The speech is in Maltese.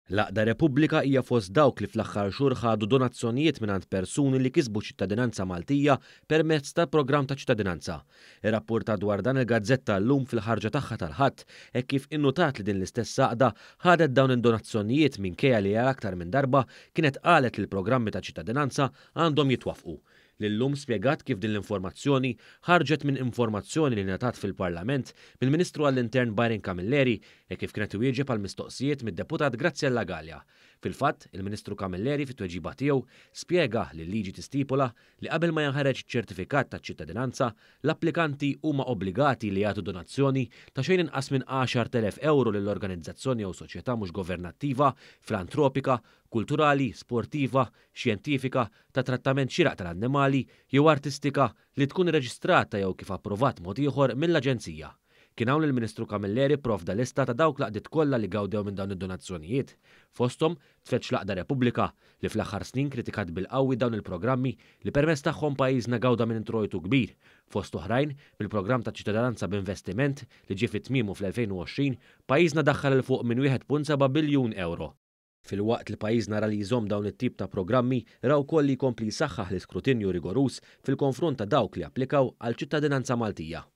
L-għaqda Repubblika hija fost dawk li fl-aħħar xhur ħadu donazzjonijiet mingħand persuni li kisbu ċittadinanza Maltija permezz tal-programm ta' ċittadinanza. Irrappurtat dwar dan il-gazzetta llum fil-ħarġa tagħha tal-Ħadd hekk kif innutat li din l-istess għaqda ħadet dawn id-donazzjonijiet minkejja li għal aktar minn darba kienet qalet li l-programmi ta' ċittadinanza għandhom jitwaffqu. L-Illum spjegat kif din l-informazzjoni ħarġet minn informazzjoni li ngħatat fil-Parlament mill-Ministru għall-Intern Byron Camilleri hekk kif kien qed iwieġeb għal mistoqsijiet mid-Deputat Graziella Galea. Fil-fatt, il-Ministru Camilleri fit-tweġiba tiegħu spjega li l-liġi tistipula li qabel ma jinħareġ iċ-ċertifikat taċ-ċittadinanza, l-applikanti huma obbligati li jagħtu donazzjoni ta' xejn inqas minn 10,000 ewro lil organizzazzjoni jew soċjetà mhux governattiva, filantropika, kulturali, sportiva, xjentifika, ta' trattament xieraq tal-annimali jew artistika li tkun irreġistrata jew kif approvat mod ieħor mill-Aġenzija. Kien hawn li l-Ministru Camilleri pprovda lista ta' dawk l-għaqdiet kollha li gawdew minn dawn id-donazzjonijiet. Fosthom, tfeġġ l-għaqda Repubblika, li fl-aħħar snin kritikat bil-qawwi dawn il-programmi li permezz tagħhom pajjiżna gawda minn introjtu kbir. Fost oħrajn, mill-programm ta' ċittadinanza b'investiment li ġie fi tmiemu fl-2020, pajjiżna daħħal 'il fuq minn 1.7 biljun ewro. Filwaqt li pajjiżna ra li jżomm dawn it-tip ta' programmi, ra wkoll li jkompli jsaħħaħ l-iskrutinju rigoruż fil-konfront ta' dawk li applikaw għal ċittadinanza Maltija.